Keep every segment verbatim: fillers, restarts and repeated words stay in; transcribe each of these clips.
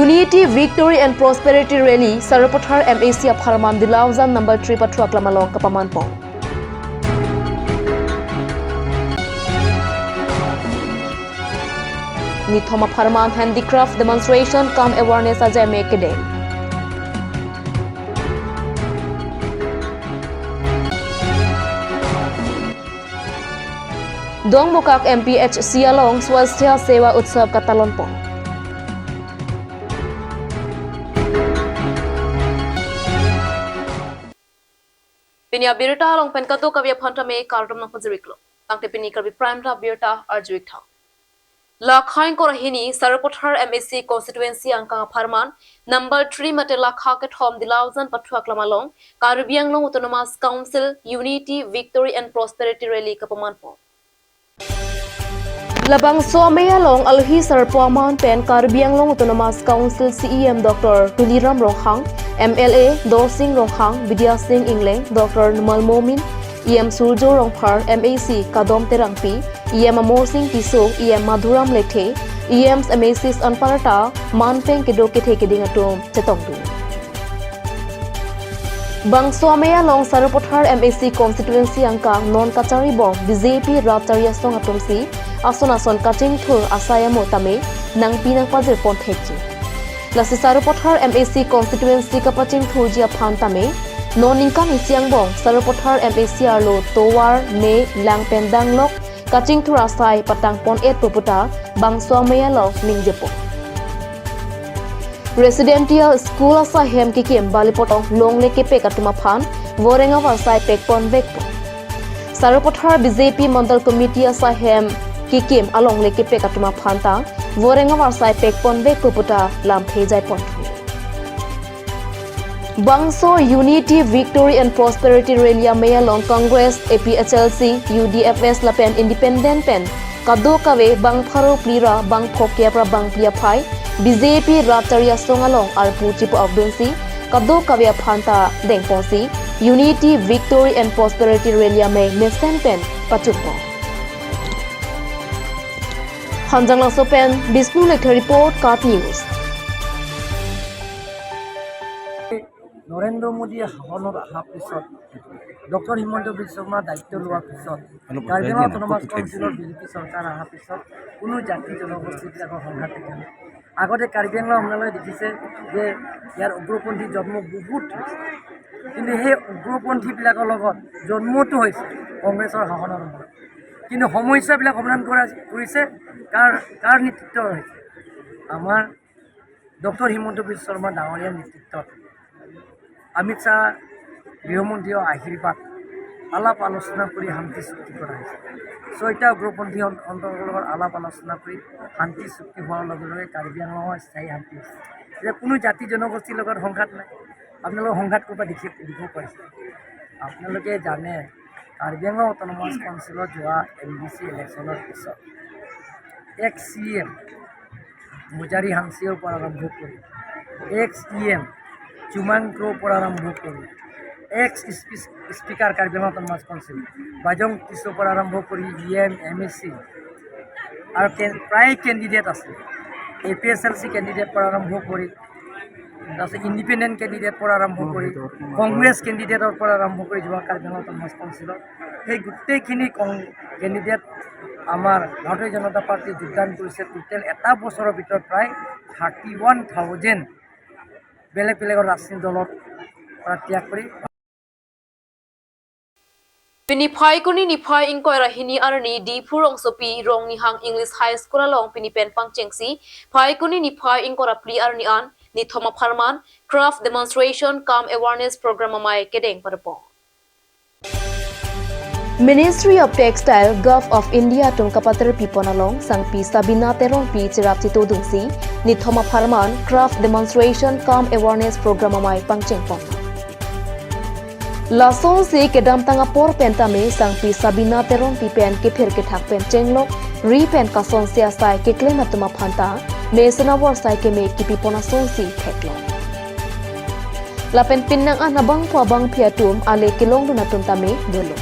Unity, Victory and Prosperity Rally, Sarupathar M A C apharman Dilaujan number three pathu aklam along kapamanpon. Nithom apharman handicraft demonstration cum awareness ajai me kedeng. Dongmukak M P H C along Swasthya Seva Utsav katalonpon. Pini abirta along pen kadokave aphan tame kardom nangpajir-iklo. Tangte pini Karbi Prime Time abirta arju-ik tha. Lakha ingkoi ra hini Sarupathar M A C constituency angkang apharman number three mate lakha kethom Dilaujan pathu aklam along Karbi Anglong Autonomous Council Unity, Victory and Prosperity Rally kapamanpon. Labangso amei along alohi sarpo aman pen Karbi Anglong Autonomous Council C E M Doctor Tuliram Ronghang, M L A Dorsing Ronghang, Bidya Sing Engleng, Doctor Numal Momin, E M Surjo Rongphar, M A C Kadom Terangpi, E M Amarsing Tisso, E M Madhuram Lekthe, E Ms, M A Cs anparta man pen kedo kethe keding atum chetongdun. Bangso amei along Sarupathar M A C constituency angkang non kacharibom B J P rat chari asong atum si ason ason kachingthur asai amo tame nangpi nangpajirpon thekji. Lasi Sarupathar M A C constituency kapachingthurji aphan tame non ningkan isi angbong Sarupathar M A C arlo tovar, me, lang pen danglok kachingthur asai patangpon-et pu puta bangso amei along ningjepon. Residential school asai hem kekim Balipot along longle kepek atum aphan voreng avarsai pekponvekpo. Sarupathar B J P Mandal Committee asai hem kekim alongle kepek atum aphan ta voreng avarsai pekponvekpo puta lamthe jaipon. Bangso Unity, Victory and Prosperity Rally amei along Congress, A P H L C, U D F S lapen Independent pen kadokave bang pharo phli ra bang phokep ra bang phli aphai B J P rat chari asong along arpu chipu-akdunsi kadokave aphan ta dengponsi Unity, Victory and Prosperity Rally amei mesen pen pachunpon. Hanjanglangso pen Bishnu Lekthe report, KAT News. Narendra মোদী শাসনত অহাৰ পিছত, ডক্টৰ হিমন্ত বিশ্ব শৰ্মা দায়িত্ব লোৱাৰ পিছত, কাৰ্বি আংলং অট'নমাছ কাউন্সিলৰ বিজেপি চৰকাৰ অহাৰ পিছত কোনো জাতি জনগোষ্ঠীবিলাকৰ সংঘাত দেখা নাই। আগতে কাৰ্বি আংলং আপোনালোকে দেখিছে যে ইয়াৰ উগ্ৰপন্থী জন্ম বহুত, কিন্তু সেই উগ্ৰপন্থীবিলাকৰ লগত জন্মটো হৈছে কংগ্ৰেছৰ শাসনৰ সময়ত। কিন্তু সমস্যাবিলাক সমাধান কৰা কৰিছে কাৰ, কাৰ নেতৃত্ব হৈছে? আমাৰ ডক্টৰ হিমন্ত বিশ্ব শৰ্মা ডাঙৰীয়াৰ নেতৃত্বত অমিত শ্বাহ গৃহমন্ত্ৰীৰ আশীৰ্বাদ, আলাপ আলোচনা কৰি শান্তি চুক্তি কৰা হৈছে। ছয়টা উগ্ৰপন্থী অন-, অন্তৰৰ লগত আলাপ আলোচনা কৰি শান্তি চুক্তি হোৱাৰ লগে লগে কাৰ্বি আংলঙৰ স্থায়ী শান্তি হৈছে। এতিয়া কোনো জাতি জনগোষ্ঠীৰ লগত সংঘাত নাই। আপোনালোকৰ সংঘাত ক'ৰবাত দেখি, দেখিব পাৰিছে? আপোনালোকে জানে, কাৰ্বি আংলং অট'নমাছ কাউন্সিলত যোৱা এম ডি চি ইলেকশ্যনৰ পিছত এক্স চি এম মুজাৰি হাংচিয়ৰ পৰা আৰম্ভ কৰি, এক্স ই এম জুমাং ক্ৰ'ৰ পৰা আৰম্ভ কৰি, এক্স স্পি-, স্পীকাৰ কাৰ্বি আংলং অট'নমাছ কাউন্সিল বাজং তিছ'ৰ পৰা আৰম্ভ কৰি ই এম, এম এ চি আৰু কে-, প্ৰায় কেণ্ডিডেট আছে, এ পি এছ এল চি কেণ্ডিডেট পৰা আৰম্ভ কৰি, তাৰপিছত ইণ্ডিপেণ্ডেণ্ট কেণ্ডিডেট পৰা আৰম্ভ কৰি, কংগ্ৰেছ কেণ্ডিডেটৰ পৰা আৰম্ভ কৰি যোৱা কাৰ্বি আংলং অট'নমাছ কাউন্সিলত সেই গোটেইখিনি কং-, কেণ্ডিডেট আমাৰ ভাৰতীয় জনতা পাৰ্টীত যোগদান কৰিছে। টোটেল এটা বছৰৰ ভিতৰত প্ৰায় থাৰ্টি ওৱান থাউজেণ্ড বেলেগ বেলেগৰ ৰাজনৈতিক দলৰ পৰা ত্যাগ কৰি Pini Phaikuni niphai ingkoi ra hini arni Diphu rongsopi Rongnihang English High School along pini pen pangchengsi Phaikuni niphai ingkoi ra phli arni an nithom apharman craft demonstration cum awareness program amei kedeng padapon. Ministry of Textile, Govt. of India atum kapaterpipon along sangpi Sabina Teronpi cherap chetodunsi nithom apharman craft demonstration cum awareness program amei pangchengpon. Lasonsi kedamtang apor pen tame sangpi Sabina Teronpi pen kephir kethak pen chenglok ri pen kasonsi asai keklem atum aphan ta mesen avarsai keme kipipon asonsi theklong. Lapen pinnang an abangphu abangphi atum ale kelongdun atum tame dolo.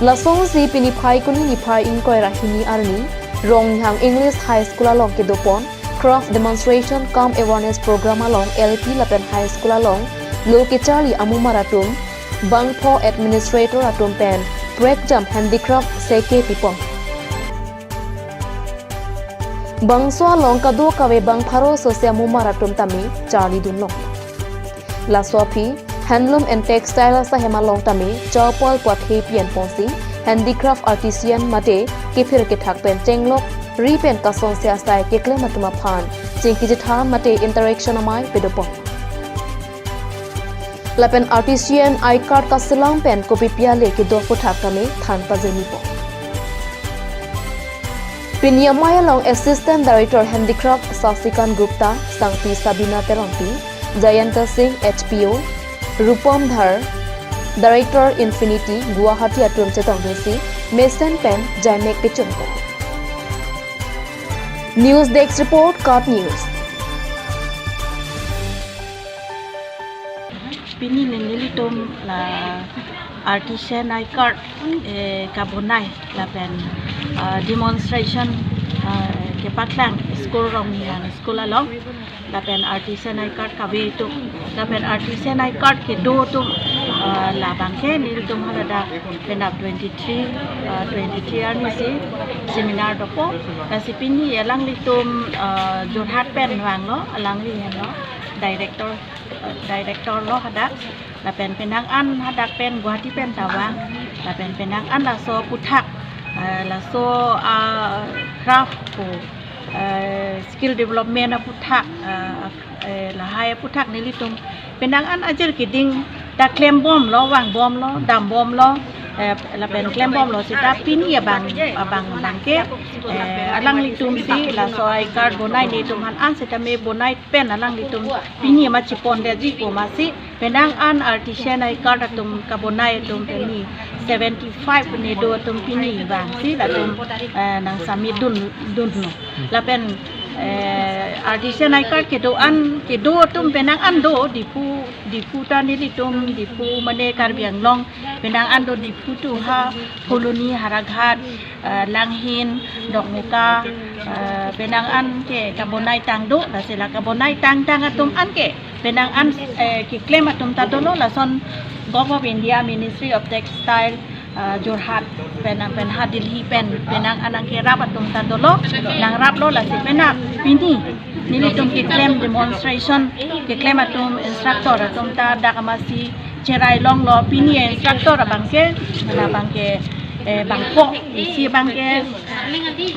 Lasonsi pini Phaikuni niphai ingkoi ra hini arni Rongnihang English High School along kedopon craft demonstration cum awareness program along L P lapen high school along lo kecharli amumar atum, bangpho administrator atum pen prekjam handicraft seke pipon. Bangso along kadokave bang pharo sose amumar atum tame charlidun long. Laso aphi handloom and textile asahem along tame chapal puat he pian ponsi handicraft artisan mate kephir kethak pen chenglok ri pen kasonse asai keklem atum aphan chingki chethan mate interaction amei pedopon. Lapen artisan I card kaselam pen kopi piale kedo aphuthak tame than pajenipo. Pini amei along Assistant Director Handicraft Sasikan Gupta, Sangpi Sabina Terangpi, Jayanta Singh H P O, Rupam Dhar, Director Infinity Guwahati atum chetongdunsi mesen pen jaimek kechunpo. News Desk Report, KAT News. Pini nelitum la artisan I card, eh, kabonai lapen, ah, demonstration, ah, kepaklang school rong yang school along lapen artisan I card kave atum lapen artisan I card kedo atum, ah, labangke nelitum haladak penap twenty-three, ah, twenty-three arni si seminar dopo. Lasi pini alanglitum, ah, Jorhat pen vanglo, alangli henlo director, eh, director lo hadak. Lapen penang an hadak pen Guwahati pen ta vang. Lapen penang an laso aphuthak, eh, laso, ah, craft ko, eh, skill development aphuthak, eh, eh, lahai aphuthak nelitum penang an ajir keding ta klembomlo, vangbomlo, dambomlo, eh, lapen klembomlo seta pini abang, abang abangke, eh, alanglitum si laso I card bonai netum aphan an setame bonai pen alanglitum pini ma chepondetji pu masi penang an artisan I card atum kabonai atum pini seventy-five ne do atum pini vangsi latum, eh, nang submit dun, dunlo. Lapen, eh, artisan I card kedo an, kedo atum penang an do, Diphu, Diphu ta nelitum, Diphu mane Karbi Anglong penang an do, Diphu tu ha Phuloni, Howraghat, eh, Langhin, Dokmoka, eh, penang an ke kabonai tang do, lasi la kabonai tangtang atum an ke penang an, eh, keklem atum ta dolo, lason Govt. Of India, Ministry of Textile, eh, Jorhat pen, pen ha Delhi pen penang an nangkerap atum ta dolo, nangraplo, lasi penang pini nelitum keklem demonstration keklem atum instructor atum ta dak amatsi cherai longlo. Pini instructor abangke, labangke, eh, bangpho, isi abangke,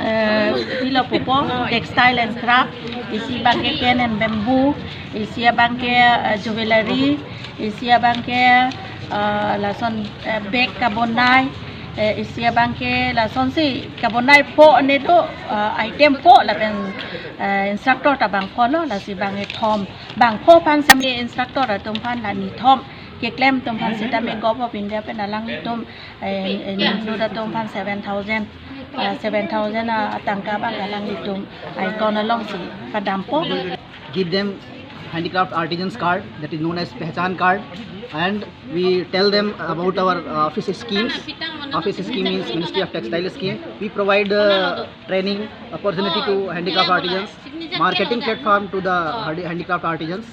eh, pilo pupo, textile and craft, isi abangke cane and bamboo, isi abangke, eh, jewellery, isi abangke, eh, lason, eh, bag kabonai, eh, isi abangke lasonsi kabonai pho ne do, eh, item pho lapen, eh, instructor ta bangpholo, lasi bangkethom. Bangpho aphan sami instructor atum aphan la nithom keklem atum aphan sitame Govt. Of India pen alanglitum, eh, eh, include atum aphan seven thousand, eh, seven thousand atangka abang alanglitum I card alongsi padampo. Give them handicraft artisans card, that is known as Pehchan card, and we tell them about our, uh, office schemes. Office scheme means Ministry of Textile scheme. We provide, uh, training opportunity to handicraft artisans, marketing platform to the handi-, handicraft artisans,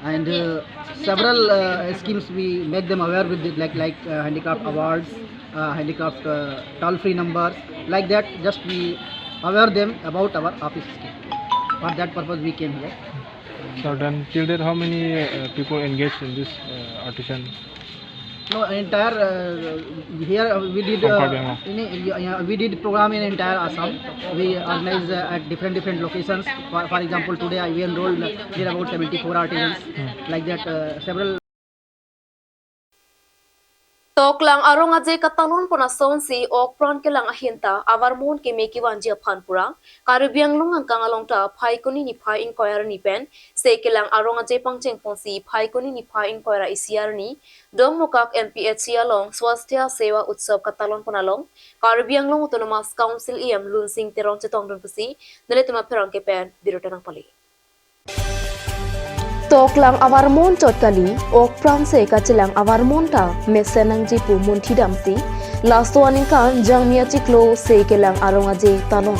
and, uh, several, uh, schemes we make them aware with it, like, like, uh, handicraft awards, uh, handicraft, uh, toll-free numbers, like that. Just we aware them about our office scheme. For that purpose, we came here. So then, till date, how many, uh, people engaged in this, uh, artisan? No, entire, uh, here, uh, we did, From uh, Karbi Anglong. In a, yeah, yeah, we did program in entire Assam. We organize, uh, at different, different locations. For, for example, today I, we enrolled, uh, there about seventy-four artisans. Hmm. Like that, uh, several. Toklang arong aje katalon pon asonsi okpran kelang ahin ta avarmon keme kevanji aphan pura Karbi Anglong angkang along ta Phaikuni niphai ingkoi arni pen se kelang arong aje pangcheng ponsi Phaikuni niphai ingkoi ra isi arni Dongmukak M P H C along Swasthya Seva Utsav katalon pon along Karbi Anglong Autonomous Council E M Lunsing Teron chetongdun pusi nelitum apherangke pen birta nangpale. Toklang avarmon chot kali, okpran se kachelang avarmon ta mesen nangji pu munthi damsi, laso aningkan Jangmi achiklo se kelang arong aje talon.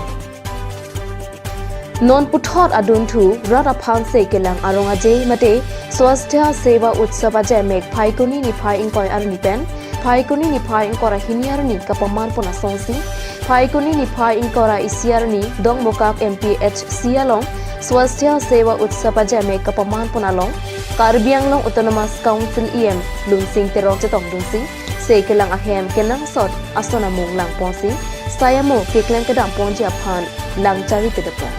Non puthot adunthu rat aphan se kelang arong aje mate Swasthya Seva Utsav aje mek Phaikuni niphai ingkoi arni pen Phaikuni niphai ingkoi ra hini arni kapaman pon asonsi, Phaikuni niphai ingkoi ra isi arni Dongmukak M P H C along Swasthya Seva Utsav aje mek kapaman pon along Karbi Anglong Autonomous Council E M Lunsing Teron chetongdunsi, se kelang ahem kenangsot ason amung lang ponsi, sai amo keklem kedam ponji aphan lang chari kedapon.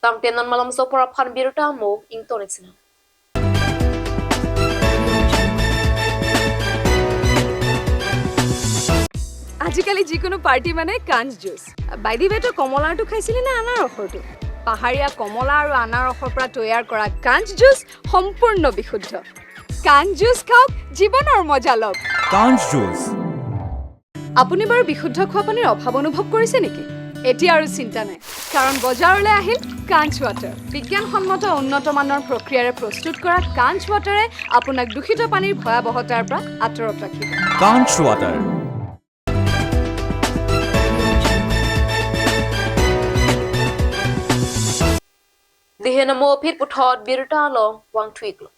Tangte non malomso apor aphan birta mo ingtonik sinang. আজিকালি যিকোনো পাৰ্টি মানে কাঞ্চ জুচ। বাইদি ৱেটো কমলাৰটো খাইছিলি নে আনাৰসৰটো? পাহাৰীয়া কমলা আৰু আনাৰসৰ পৰা তৈয়াৰ কৰা কাঞ্চ জুচ সম্পূৰ্ণ বিশুদ্ধ। কাঞ্চ জুচ খাওক, জীৱনৰ মজা লওক। কাঞ্চ জুচ। আপুনি বাৰু বিশুদ্ধ খোৱা পানীৰ অভাৱ অনুভৱ কৰিছে নেকি? এতিয়া আৰু চিন্তা নাই, কাৰণ বজাৰলৈ আহিল কাঞ্চ ৱাটাৰ। বিজ্ঞানসন্মত উন্নত মানৰ প্ৰক্ৰিয়াৰে প্ৰস্তুত কৰা কাঞ্চ ৱাটাৰে আপোনাক দূষিত পানীৰ ভয়াৱহতাৰ পৰা আঁতৰত ৰাখিব। কাঞ্চ water. Dihen amo aphi puthot birta along vangthuiklo.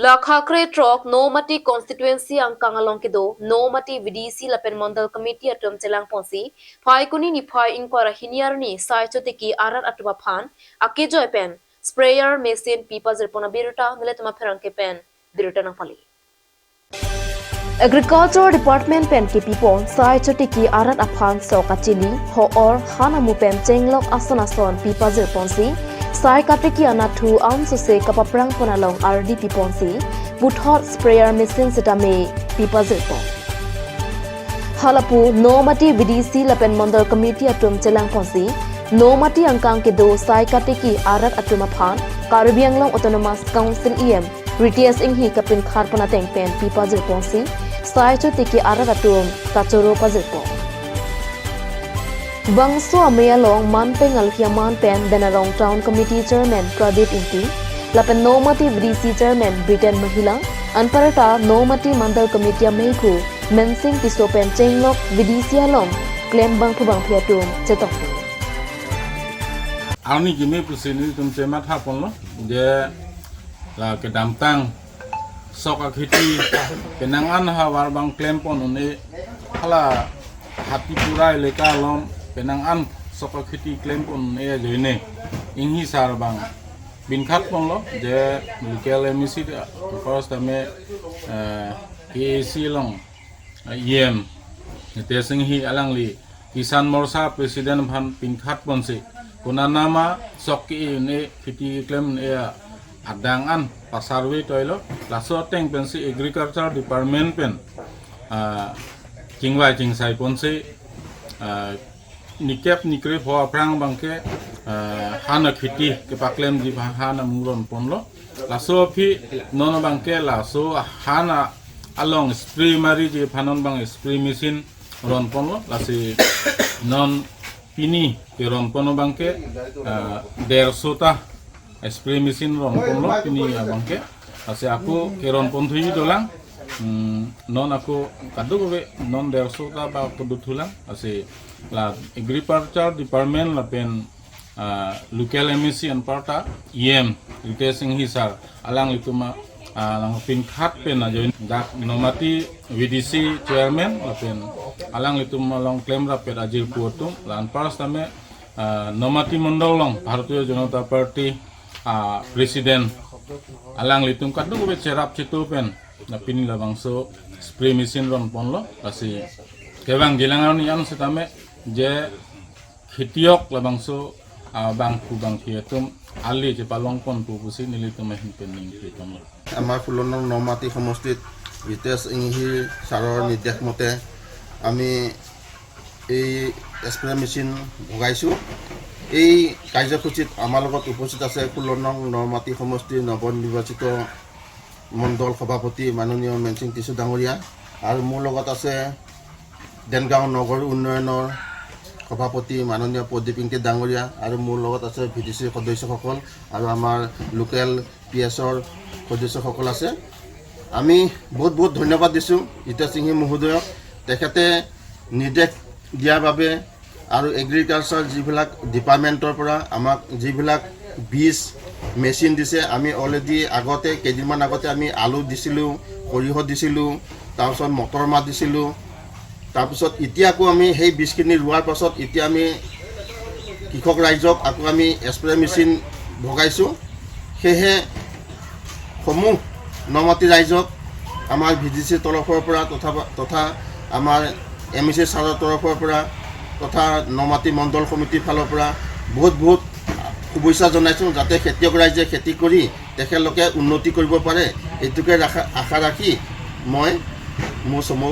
Lakha kre throk Nomati constituency angkang along kedo Nomati V D C lapen Mandal Committee atum chelang ponsi, Phaikuni niphai ingkoi ra hini arni sai chotiki arat atum aphan akejoi pen sprayer machine pi pajir pon abirta nelitum apherangke pen birta nangpali. Agriculture Department pen kepi pon sai chotiki arat aphan sok achili, ho-or, han amu pen chenglok ason ason pi pajir ponsi, sai katiki anatthu ansose kapaprang pon along ardi pi ponsi, puthot sprayer machine setame pi pajir pon. Halapu Nomati V D C lapen Mandal Committee atum chelang ponsi, Nomati angkang kedo sai katiki arat atum aphan Karbi Anglong Autonomous Council E M Ritesh Enghi kapinkhat pon ateng pen pi pajir ponsi, sai chotiki arat atum kachoro pajir pon. Bangso amei along man pengal hiaman pen Benarong Town Committee Chairman Pradip Ingti, lapen Nomati V D C Chairman Britain Mahila, anparta Nomati Mandal Committee ameiphu Mensing Tisso pen chenglok V D C along klem bangphu bangphi atum chetong. Arni kimi pusi nelitum chematha ponlo je la kedamtang sok akhiti penang an havar bang klem pon un-e, hala Hatipura eleka along penang an sok akhiti klem pon un-e ajoine Enghi sar bang pinkhat ponlo je local M A C de, first tame, eh, K A C along, eh, E M Ritesh Enghi alangli Kisan Morcha President aphan pinkhat ponsi, konatnama sok ke-e un-e, kheti keklem un-e adang an pasarve toilo, laso ateng pensi Agriculture Department pen, ah, chingvai chingsai ponsi, ah, nikep nikre pho aphrang abangke, ah, han akheti kepaklemji aphan han amu ron ponlo. Laso aphi non abangke laso han a-, along spray mariji aphan non abang spray machine ron ponlo, lasi non pini keron pon abangke, ah, derso ta spray machine ron ponlo pini abangke. Lasi ako keron ponthuji dolang, hmm, non ako kadokave non derso ta ba ako dothulang. Lasi la Agriculture Department lapen, ah, local M A C anparta E M Ritesh Enghi sar alanglitum a, ah, lang pinkhat pen ajoin dak Nomati V D C chairman lapen alanglitum along klemrap pet ajirpo atum, la anpar setame, ah, Nomati Mondol along Bharatiya Janata Party, ah, president alanglitum kadokave cherap chetu pen la pini labangso spray machine ron ponlo. Lasi kevangjilang arni an setame je khetiok labangso, ah, bangphu bangphi atum ali chepalong ponpo pusi nelitum ahin pen ningje ponlo. আমাৰ ষোল্ল নং নমাটি সমষ্টিত ৰিতেশ ইংহি ছাৰৰ নিৰ্দেশ মতে আমি এই স্প্ৰে মেচিন ভগাইছোঁ। এই কাৰ্যসূচীত আমাৰ লগত উপস্থিত আছে ষোল্ল নং নমাটি সমষ্টিৰ নৱনিৰ্বাচিত মণ্ডল সভাপতি মাননীয় মেনচিং টিছু ডাঙৰীয়া আৰু মোৰ লগত আছে দেনগাঁও নগৰ উন্নয়নৰ সভাপতি মাননীয় প্ৰদীপ ইংতি ডাঙৰীয়া আৰু মোৰ লগত আছে ভি ডি চিৰ সদস্যসকল আৰু আমাৰ লোকেল পি এছৰ সদস্যসকল আছে। আমি বহুত বহুত ধন্যবাদ দিছোঁ জিতেশ সিংহী মহোদয়ক। তেখেতে নিৰ্দেশ দিয়াৰ বাবে আৰু এগ্ৰিকালচাৰ যিবিলাক ডিপাৰ্টমেণ্টৰ পৰা আমাক যিবিলাক বীজ মেচিন দিছে, আমি অলৰেডি আগতে, কেইদিনমান আগতে আমি আলু দিছিলোঁ, সৰিয়হ দিছিলোঁ, তাৰপিছত মটৰ মাহ দিছিলোঁ। তাৰপিছত এতিয়া আকৌ আমি সেই বীজখিনি ৰোৱাৰ পাছত এতিয়া আমি কৃষক ৰাইজক আকৌ আমি স্প্ৰে মেচিন ভগাইছোঁ। সেয়েহে সমূহ নমাটি ৰাইজক আমাৰ ভি ডি চিৰ তৰফৰ পৰা তথা, তথা আমাৰ এম ই চি ছাৰৰ তৰফৰ পৰা তথা নমাটি মণ্ডল সমিতিৰ ফালৰ পৰা বহুত বহুত শুভেচ্ছা জনাইছোঁ, যাতে খেতিয়ক ৰাইজে খেতি কৰি তেখেতলোকে উন্নতি কৰিব পাৰে, এইটোকে ৰাখা, আশা ৰাখি মই মোৰ চমু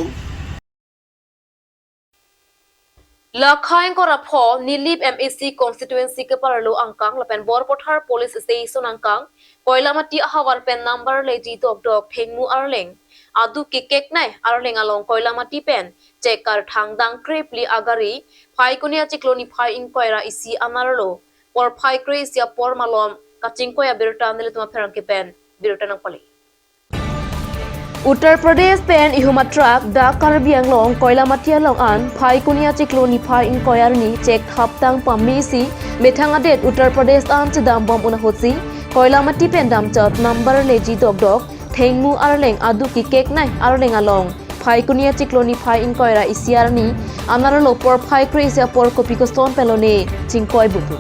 Lakhaing korapho Nilip M A C constituency keparlo angkang lapen Borpathar police station angkang Koilamati ahavar pen number leji dokdok Thengmu Arleng aduk kekeknei arleng along Koilamati pen chek karthang dangkre phli agari Phaikuni achiklo niphai ingkoi ra isi anerlo porphai kre-isi apor malom kachingkoi abirta nelitum apherangke pen birta nangpale. Uttar Pradesh pen ihum atruck dak Karbi Anglong Koilamati along an Phaikuni achiklo niphai ingkoi arni chek thaptang pame isi methang adet Uttar Pradesh an chedambom un ahutsi Koilamati pen damchot number leji dokdok Thengmu Arleng aduk kekeknei arleng along Phaikuni achiklo niphai ingkoi ra isi arni anerlo porphai kre-isi apor kopi koson pelone chingkoi bubu.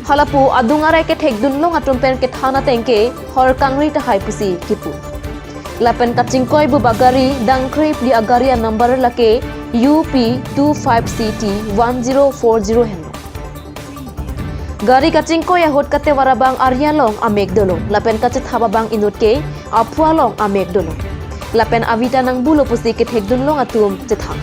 Halapu adung arai kethekdun long atum pen kethan atengke hor kangri tahai pusi kipu. Lapen kachingkoi buba gari dangkre phli agari a number lake U P two five C T one zero four zero henlo. Gari kachingkoi ahut katevar abang ari along amek dolo lapen kachethap abang inut ke aphu along amek dolo. Lapen avita nangbulo pusi kethekdun long atum chethan.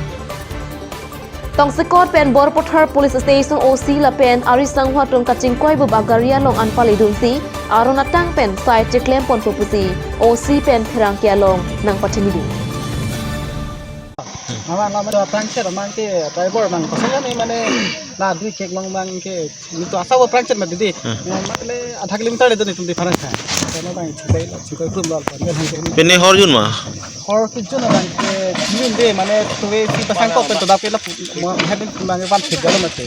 Tongsekot pen Borpathar Police Station O C lapen ari sangho atum kachingkoi buba gari along an paledunsi aron atang pen sai cheklem ponpo pusi O C pen pherangke along nangpachinidun. Mama lama do prangchet mang ke driver mang pasal ni mane la dui kek long mang ke ni to asa wo prangchet ma didi. Hmm. Mane adha kilometer le do ni tum di pharang kha. Kana bang chikai la chikai tum lal pan. Pini hor jun ma? Hor ke jun abang ke jun de mane tuwe si pasang kok pen to dap ke la mo hebben mang van thik galo mate.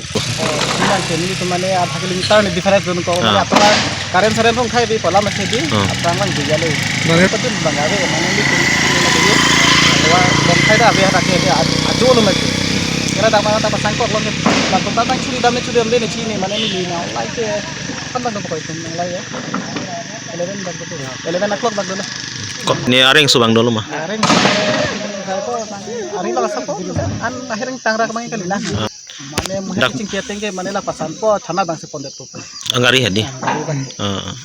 Mang ke ni to mane adha kilometer ni difference don ko mane Ah. Atora current saren rong khai bi pola mate di. Ah. Apang bang di galo. Mane patun bang ave mane ni to mane di. Wa bom khai da ave ha ke ave ajo lo mate. Kera da mana ta pasang kok lo ke la to ta tang churi dam ni churi dam de ni chini mane ni ni na lai ke kan bang ko tum nang lai ya. Eleven bang ko. Eleven o'clock bang do. Ko ni areng subang dolo ma. Areng ko ari la sa ko an ahereng tangra kemang kali na. Mane mo Dak- chingki ateng ke mane la pasan po thana bang se pondet po. Angari hadi. Angari bang. Ah.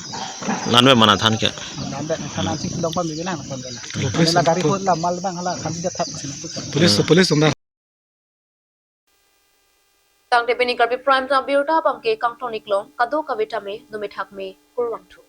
Lanwe mana than ke? Lanwe thana ching dong pam bilang pon bela. Police Mane la gari po la mal bang hala khan dia thap sina. Police, police tum dak. Tangte pini Karbi Prime Time birta abangke kangton-ik long, kadokave tame numethak me kurvangthu.